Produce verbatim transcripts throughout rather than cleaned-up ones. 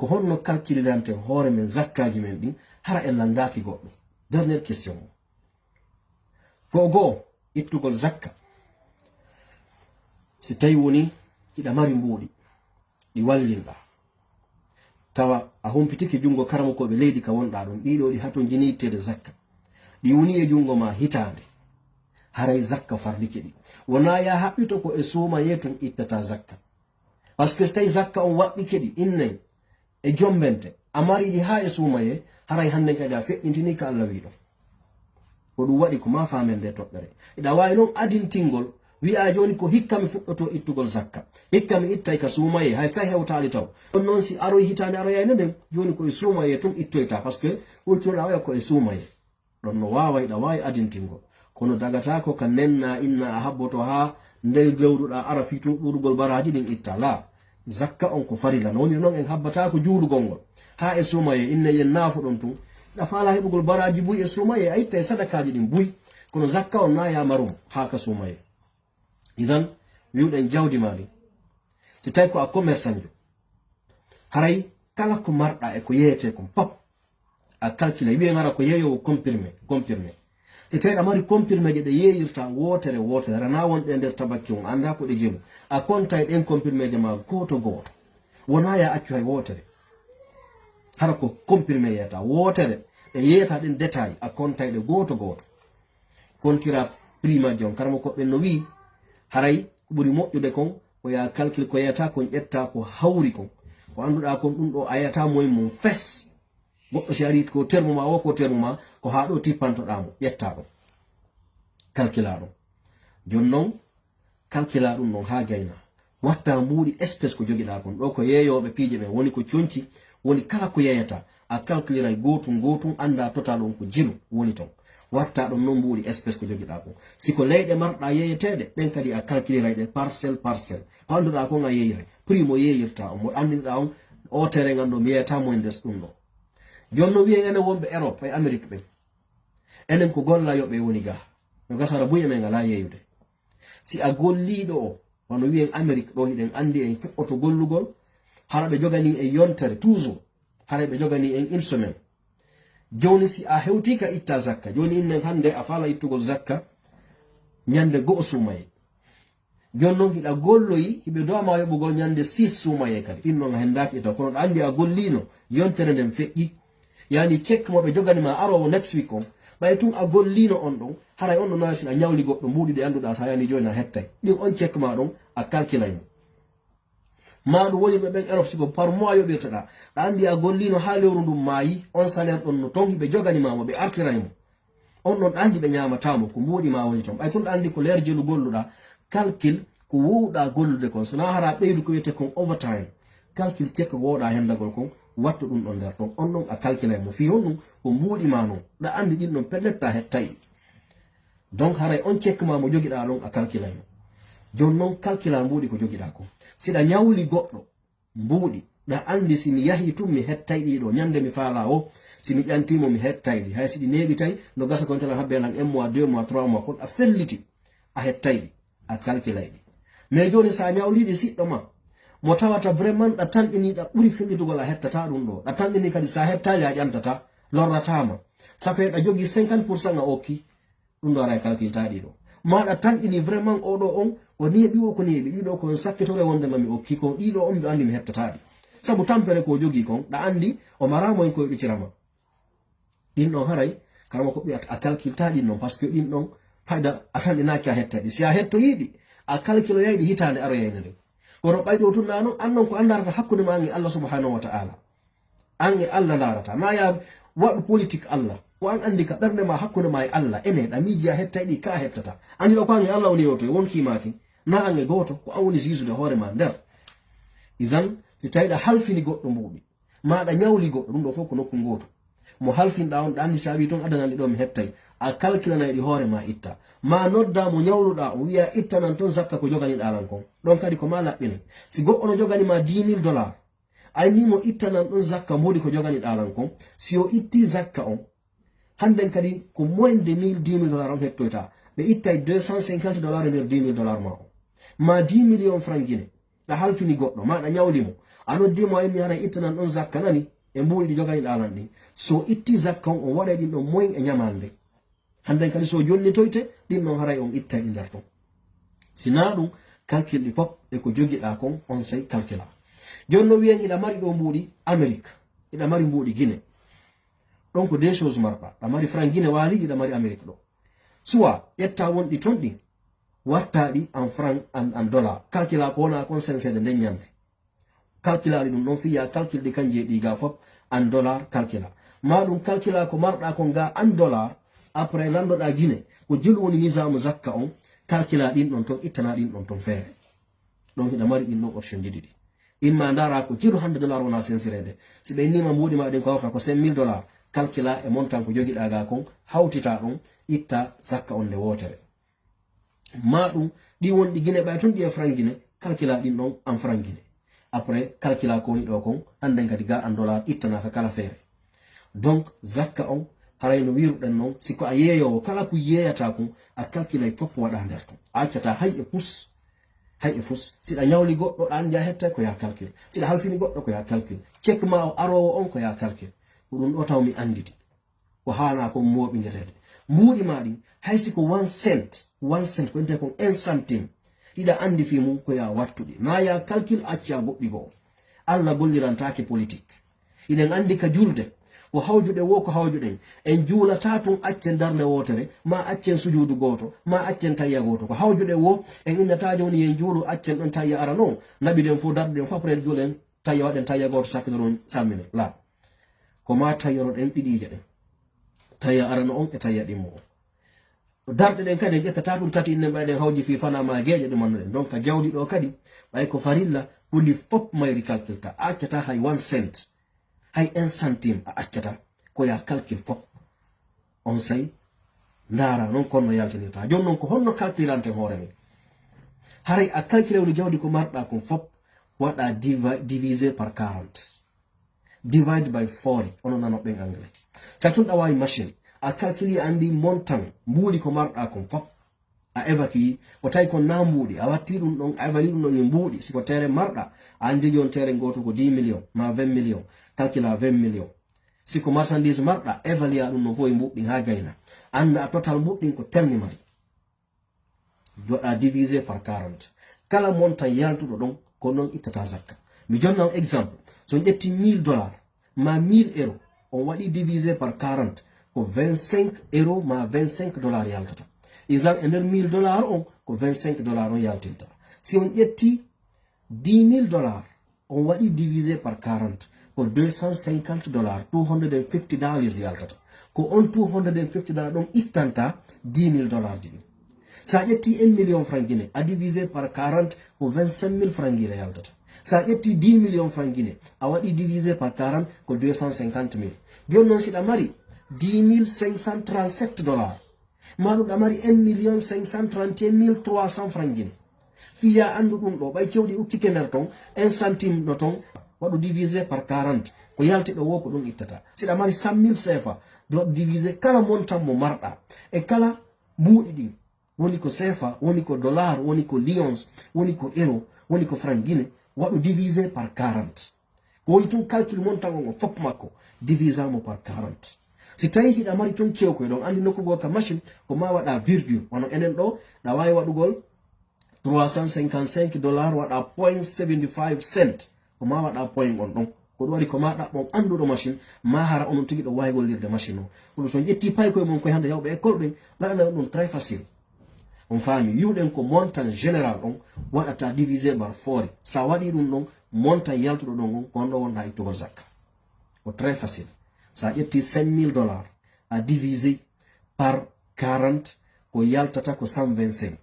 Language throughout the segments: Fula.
Ko honno kalkiliranten hoore men zakkaaji men ɗin, hara en lanndaaki goɗɗo? Dernière question. Ko goo, ittugol zakka. Si tawi woni hiɗa mari mbuuɗi, ɗi wallinɗaa, tawa a humpitike junngo karamokooɓe leydi ka wonɗaa ɗon, ɗiɗo ɗi hatonjini itteede zakka, ɗi woni e junngo maa hitaande, haray zakka farlike ɗi. Wonaa yaa haɓɓito ko e suumayee tun ittataa zakka. Parce que si tawi zakka on waɗɗike ɗi, innay e jombente, a mari ɗi haa e suumayee, haray hannden kadi a feƴƴintinii ka Alla wi'i ɗon. Ko ɗum waɗi ko maa faamen nde toɓɓere. Hiɗa waawi non adintingol, wi'aa jooni ko hikka mi fuɗɗotoo ittugol zakka. Hikka mi ittay ka suumayee, hay si hewtaali taw. Ɗon non si aroy hitaande aroyayno nden, jooni ko e suumayee tun ittoytaa, parce que kultunoɗaa oya ko e suumayee. Ɗon no waaway, ɗa waawi adintingol. Kono dagataako ka nennaa, innaa a habboto haa nder lewru ɗaa ara fii tun ɗuuɗugol baraaji ɗin itta. Laa, zakka on ko farilla. No woni non en habbataako juulugol ngol. Haa e suumayee, inne yen naafo ɗon tun. Ɗa faalaa heɓugol baraaji buy e suumayee, a ittay sadakaaji ɗin buy. Kono zakka on naa yaa marum haa ka suumayee. Idan, wi'uɗen jawdi maa ndin. Si tawi ko a commerçantjo, haray kala ko marɗaa e ko yeeyetee kon fop, a calculay. Wi'en hara ko yeeyoowo comprimé, comprimé. Si tawi aɗa mari compriméje ɗe yeeyirta wootere wootere, hara naa wonɗe e nder tabakki on, anndaa ko ɗe jelu. A kontay ɗen compriméje maa gooto gooto. Wonaa yaa accu hay wootere. Hara ko comprimé yeeyata wootere, ɗe yeeyata ɗen détail, a kontay ɗe gooto gooto. Kontira prix majje on. Karamoko ɓen no wi'i, haray ko ɓuri moƴƴude kon, ko yaa calcul ko yeeyata kon, ƴetta ko hawri kon. Ko annduɗaa kon, ɗum ɗo a yeeyata moyen mum fes. Goɗɗo si arii ko terme maa o, ko terme maa, ko haa ɗo tippantoɗaa mo, ƴetta ɗon. Calcula ɗon. Jooni non, calcula ɗum ɗon haa gayna. Watta mbuuɗi espèce ko jogiɗaa kon. Ɗo ko yeeyooɓe piiji ɓen, woni ko conci, woni kala ko yeeyata. A calculiray gootun gootun, anndaa total on ko jelu woni ton. Watta ɗon non mbuuɗi espèce ko jogiɗaa kon. Si ko leyɗe marɗaa yeeyeteeɗe, ɗen kadi a calculiray ɗe parcelle parcelle. Ko annduɗaa kon a yeeyiray. Prix mo yeeyirta on, mo anndinɗaa on, o tere ngan ɗo mi yeeyata mo e nder ɗum ɗo. Jooni no wi'en enen wonɓe Europe e Amérique ɓen. Enen ko gollayooɓe woni gaa. No gasa hara buy e men ngalaa yeeyude. Si a golliiɗo o, wano wi'en Amérique ɗo, hiɗen anndi en fuɗɗoto gollugol, hara ɓe joganii en yontere toujours, hara ɓe joganii en une semaine. Jooni si a hewtii ka itta zakka, jooni innen hannde a faala ittugol zakka ñande go'o suumayee. Jooni non hiɗa golloyi, hiɓe dowa ma yoɓugol ñande six suumayee kadi. Ɗin non a henndaaki itta, kono ɗa anndi a golliino, yontere nden feƴƴi. Yani cek mo ɓe jogani ma aroowo next week on, ɓay tun a golliino on ɗon, haray on ɗon nana si a ñawli goɗɗo mbuuɗi ɗi annduɗaa si a yani jooni a hettay. Ɗin on cek ma ɗon, a calculay mo. Maa ɗum woni ɓe ɓen Europe, si ko par mois yoɓirtoɗaa. Ɗa anndi a golliino haa lewru ndun maayi, on salaire ɗon no ton hiɓe jogani ma mo, ɓe artiray mo. On ɗon ɗa anndi ɓe ñaamataa mo, ko mbuuɗi ma woni ton. Ɓay tun ɗa anndi ko leer jelu golluɗaa, calcul ko wowɗaa gollude kon. So naa hara ɓeydu ko wiyetee kon overtime. Calcul cek ko wowɗaa hendagol kon, wattu ɗum ɗon nder ton. On ɗon a calculay mo. Fii honɗum? Ko mbuuɗi ma non. Ɗa anndi ɗin ɗon pellet ta hettay. Donc haray on cek ma mo jogiɗaa ɗon a calculay mo. Jooni non calcula mbuuɗi ko jogiɗaa kon. Si ɗa ñawli goɗɗo, mbuuɗi. Ɗa anndi si mi yahii tun mi hettay ɗi ɗo, ñande mi faalaa o, si mi ƴantii mo mi hettay ɗi. Hay si ɗi neeɓitay, no gasa kon tala habbe lan un mois, deux mois, trois mois, kono a felliti, a hettay ɗi, a calculay ɗi. Mais jooni si a ñawlii ɗi siɗɗo ma, mo tawata vraiment ɗa tanɗinii ɗa ɓuri fellitugol a hettataa ɗum ɗo. Ɗa tanɗinii kadi si a hettaali a ƴantataa, lorrataa ma. Ça fait ɗa jogii cinquante pour cent a okki, ɗum ɗo ara e calcul ta ɗiɗo. Maɗa tanɗini vraiment oɗo on, ko neeɓi o, ko neeɓi ɗiɗo, ko on sakkitore wonde ma mi okki, ko ɗiɗo on mi anndi mi hettataa ɗi. Sabu tampere ko jogii kon, ɗa anndi o maraama en koye ɓicira ma. Ɗin ɗon haray, kala ko ɓi a calcul ta ɗin ɗon, parce que ɗin ɗon fayda a tanɗinaaki a hetta ɗi. Si a hettoyii ɗi, a calculoyay ɗi hitaande aroyayno nden. Kono ɓay ɗo tun na non, an non ko anndarata hakkunde ma an e Allah subhanahu wa ta'ala. An e Allah laarata. Na ya waɗu politique Allah. Ko an anndi ka ɓernde ma hakkunde ma e Allah. Ene ɗa miiji a hettay ɗi ka a hettata. Anndi ɗo ko an e Allah woni yewtoy, wonkii maaki. Na an e gooto, ko an woni ziisude hoore ma nder. Idan, si tawi ɗa halfini goɗɗo mbuuɗi, ma ɗa ñawli goɗɗo, ɗum ɗo fof ko nokku ngootu. Mo halfinɗa on, ɗa anndi si a wi ton adanani ɗo mi hettay. A calculanay ɗi hoore ma itta. Ma nodda mo ñawluɗa on, wi'a ittanan ton zakka ko joganiɗa lan kon. Ɗon kadi ko ma laɓɓinay. Si goɗɗo no jogani ma dix mille dollars, a inni mo ittanan ɗon zakka mbuuɗi ko joganiɗa lan kon. Si o itti zakka on, hannden kadi ko moins de mille, dix mille dollars on hettoyta. Ɓe ittay deux cent cinquante dollars e nder dix mille dollars ma on. Ma dix millions francs Guinée. Ɗa halfini goɗɗo, ma ɗa ñawli mo. A noddi mo, a inni haray ittanan ɗon zakka, nani, e mbuuɗi ɗi jogani ɗaa lan ɗin. So itti zakka on, on waɗay ɗin ɗon moyen e ñamaande. Hannden kadi so jonnitoyte, ɗin ɗon haray on ittay ɗi nder ton. Si naa ɗum, kalkil ɗi fof e ko jogiɗaa kon, on sey kalkilaa. Jooni no wiyen hiɗa mari ɗoo mbuuɗi Amerik, hiɗa mari mbuuɗi Gine. Ɗon ko deux choses marɗaa. Hiɗa mari franc Gine waali, hiɗa mari Amerik ɗoo. Suwa, ƴettaa wonɗi ton ɗin, wattaa ɗi en franc, en, en dollar. Kalkilaa ko wona kon senseede nden ñannde. Kalkilaa ɗi ɗum ɗon, fiya kalkil ɗi kanji e ɗi ga fof en dollar kalkilaa. Maa ɗum kalkilaa ko marɗaa kon ga en dollar, après lanndoɗaa Gine, ko jelu woni nisaamu zakka on, kalkilaa ɗin ɗon ton, ittanaa ɗin ɗon ton feere. Ɗon hiɗa mari ɗin ɗon option ji ɗiɗi. Imma ndaaraa ko jelu hannde dollar wona sensireede. Si ɓe innii ma mbuuɗi maa ɗin ko hawta ko cinq mille dollars, kalkilaa e montant ko jogiɗaa ga kon, hawtitaa ɗon, ittaa zakka on nde wootere. Maa ɗum, ɗi wonɗi Gine ɓay tun ɗi e franc Gine, kalkilaa ɗin ɗon en franc Gine. Après, kalkilaa ko woni ɗoo kon, hannden kadi ga en dollar ittanaa ka kala feere. Donc, zakka on, haray no wiiruɗen non, si ko a yeeyoowo, kala ko yeeyataa kon, a kalkilay fof waɗaa nder ton. A accataa hay e pus, hay e fus. Si ɗa ñawli goɗɗo, ɗa anndi a hettay ko yaa kalkil. Si ɗa halfini goɗɗo ko yaa kalkil. Cek maa o aroowo on ko yaa kalkil. Ko ɗum ɗoo taw mi annditi. Ko haanaa kon mooɓindireede. Mbuuɗi maa ɗin, hay si ko one cent, one cent ko intee kon un centime. Hiɗa anndi fii mun ko yaa wattu ɗi. Naa yaa kalkil acca goɗɗi goo. Alla gollirantaake politik. Hiɗen anndi ka julde, ko hawjuɗe woo ko hawjuɗen. En juulataa tun accen darnde wootere, maa accen sujuudu gooto, maa accen tayya gooto. Ko hawjuɗe woo, en innataa jooni yen juulu accen ɗon tayya arano, naɓiɗen fof darɗen fof après juulen tayya waɗen tayya gooto sakkitoron salminen. Laa. Ko maa tayyoroɗen ɗiɗiije ɗen. Tayya arano on e tayya ɗimmo on. Darɗe ɗen kadi en ƴettataa ɗum tati innen ɓay ɗen hawji fii fanaa maa geeƴe ɗum annuɗen. Donc ka jawdi ɗoo kadi, ɓay ko farilla, hundi fof mayri kalkilta. A accataa hay one cent, hay un centime a accataa. Ko yaa kalkil fof. On sey ndaaraa non kon no yaltinirta. Jooni non ko honno kalkilirante hoore men? Haray a kalkilay woni jawdi ko marɗaa kon fof, waɗaa divi-, divisé par quarante. Divide by forty, onon nanooɓe en anglais. Sa tun ɗa waawi machine, a calculi, a anndi montant mbuuɗi ko marɗaa kon fof. A évacué, ko tawi kon naa mbuuɗi, a watti ɗum ɗon, a évalue ɗum ɗon e mbuuɗi. Si ko terrain marɗaa, a anndi jooni terrain gooto ko dix millions, maa vingt millions, calcula vingt millions. Si ko marchandise marɗaa, évalua ɗum no fof e mbuuɗi ɗin haa gayna. Annda a total mbuuɗi ɗin ko telni mari. Waɗa divisé par quarante. Kala montant yaltuɗo ɗon, ko non ittata zakka. Mi jonna on exemple. So on ƴetti mille dollars, ma mille euros, on waɗi divisé par quarante, ko vingt-cinq euros ma vingt-cinq dollars yaltata. Idan e nder mille dollars on, ko vingt-cinq dollars on yaltinta. Si on ƴetti dix mille dollars, on waɗi divisé par quarante, ko deux cent cinquante dollars, two hundred and fifty dollars yaltata. Ko on two hundred and fifty dollars ɗon ittanta dix mille dollars ji ɗin. Sa ƴetti un million franc Guinée, a divisé par quarante, ko vingt-cinq mille franc Guinée yaltata. Sa ƴetti dix millions franc Guinée, a waɗi divisé par quarante, ko deux cent cinquante mille. Jooni non, si ɗa mari dix mille cinq cent trente-sept dollars, ma ɗum ɗa mari un million cinq cent trente et un mille trois cents franc Guinée. Fii ya anndu ɗum ɗo, ɓay cewɗi ukkike nder ton, un centime no ton, waɗu divisé par quarante. Ko yalti ɗo wo ko ɗum ittata. Si ɗa mari cent mille C F A, do divisé kala montant mo marɗa. E kala mbuuɗi ɗin, woni ko C F A, woni ko dollar, woni ko lions, woni ko euro, woni ko franc Guinée, waɗu divisé par quarante. Ko woni tun calcul montant on, o fof makko, divisé mo par quarante. Si tawi hiɗa mari tun cewkoy ɗon, anndi nokku goo ka machine, ko ma waɗa virgule. Wano enen ɗo, ɗa waawi waɗugol trois cent cinquante-cinq dollars, waɗa point seventy-five cent. Ko ma waɗa point on ɗon. Ko ɗum waɗi ko ma ɗaɓɓon annduɗo machine, ma hara onon tigi ɗo waawi gollirde machine o. Kono so on ƴetti paykoye mon koye hannde yawɓe école ɓen, ɗaɓɓana ɗum très facile. On faami, wi'uɗen ko montant général on waɗata divisé par forty. Sa waɗi ɗum ɗon, montant yaltuɗo ɗon on, ko on ɗo wonɗa ittugol zakka. Ko très facile. Sa ƴetti cinq mille dollars, a divisé par quarante, ko yaltata ko cent vingt-cinq.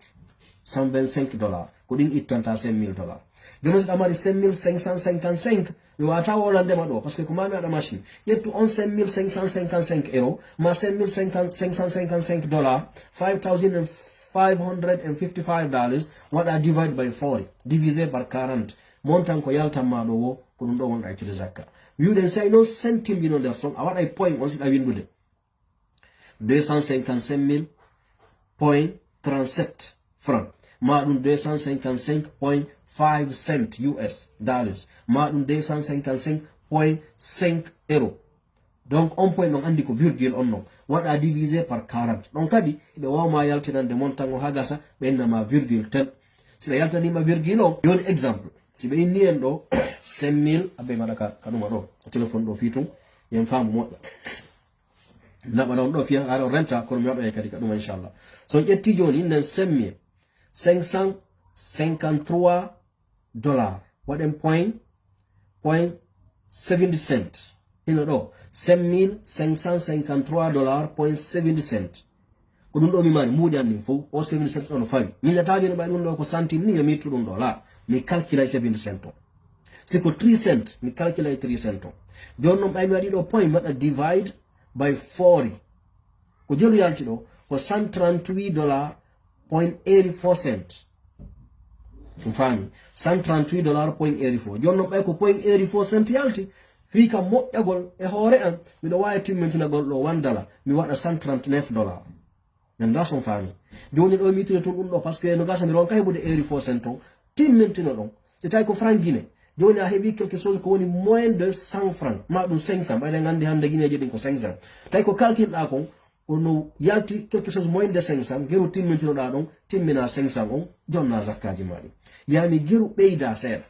Cent vingt-cinq dollars. Ko ɗin ittanta cinq mille dollars. Jooni si ɗa mari cinq mille cinq cent cinquante-cinq, mi waawata wolande ma ɗo, parce que ko ma mi waɗa machine. Ƴettu on cinq mille cinq cent cinquante-cinq euros, ma cinq mille cinq cent cinquante-cinq dollars, five thousand five hundred and fifty-five dollars, waɗa divide by forty, divisé par quarante. Montant ko yaltan ma ɗo wo, ko ɗum ɗo wonɗa ittude zakka. Wi'uɗen si a non centime ɗino nder ton, a waɗay point on si ɗa winndude. Deux cent cinquante-cinq mille point trente-sept francs. Ma ɗum deux cent cinquante-cinq point five cent U S dollars, ma ɗum deux cent cinquante-cinq point cinq euros. Donc on point ɗon anndi ko virgule on non waɗa divisé par quarante. Ɗon kadi ɓe wawma yaltinande montant o ha gasa ɓe innama virgule tel. Si ɓe yaltanima virgule o, joni exemple, si ɓe inni en ɗo cinq mille, abbey maɗa ka ka ɗuma ɗo, ko téléphone ɗo fii tun yen faamu moƴƴa. Naɓa ɗon ɗo fiya ara on renta kono mi waɗoye kadi ka ɗuma inchallah. So on ƴetti joni innen cinq mille cinq cent cinquante-trois dollars waɗen point point seventy cent. Hino ɗo cinq mille cinq cent cinquante-trois dollars point seventy cent. Ko ɗum ɗo mi mari mbuuɗi an ɗin fof o seventy cent ɗo no fawi. Min nataji no ɓay ɗum ɗo ko centime ni yo mi ittu ɗum ɗo la mi calculay seventy cent o. Si ko three cent mi calculay three cent o. Joni noon ɓay mi waɗi ɗo point mi waɗa divide by forty. Ko jelu yalti ɗo ko cent trente-huit dollars point eighty-four cent. Ɗum faami cent trente-huit dollars point eighty-four. Joni noon ɓay ko point eighty-four cent yalti fii kam moƴƴagol e hoore an miɗo waawi timmintinagol ɗo one dollar mi waɗa cent trente-neuf dollars. Nanda son faami. Joni ɗo mi ittino tun ɗum ɗo parce que no gasa mi ronka heɓude eighty-four cent o timmintino ɗon. Si tawi ko franc Guinée joni a heɓi quelque chose ko woni moins de cent francs ma ɗum cinq cent ɓayɗen anndi hannde Guineeji ɗin ko cinq cent. Tawi ko kalkinɗa kon kono yalti quelque chose moins de cinq cent geru timmintinoɗa ɗon timmina cinq cent on jonna zakkaji ma ɗin. Yani geru ɓeyda seeɗa.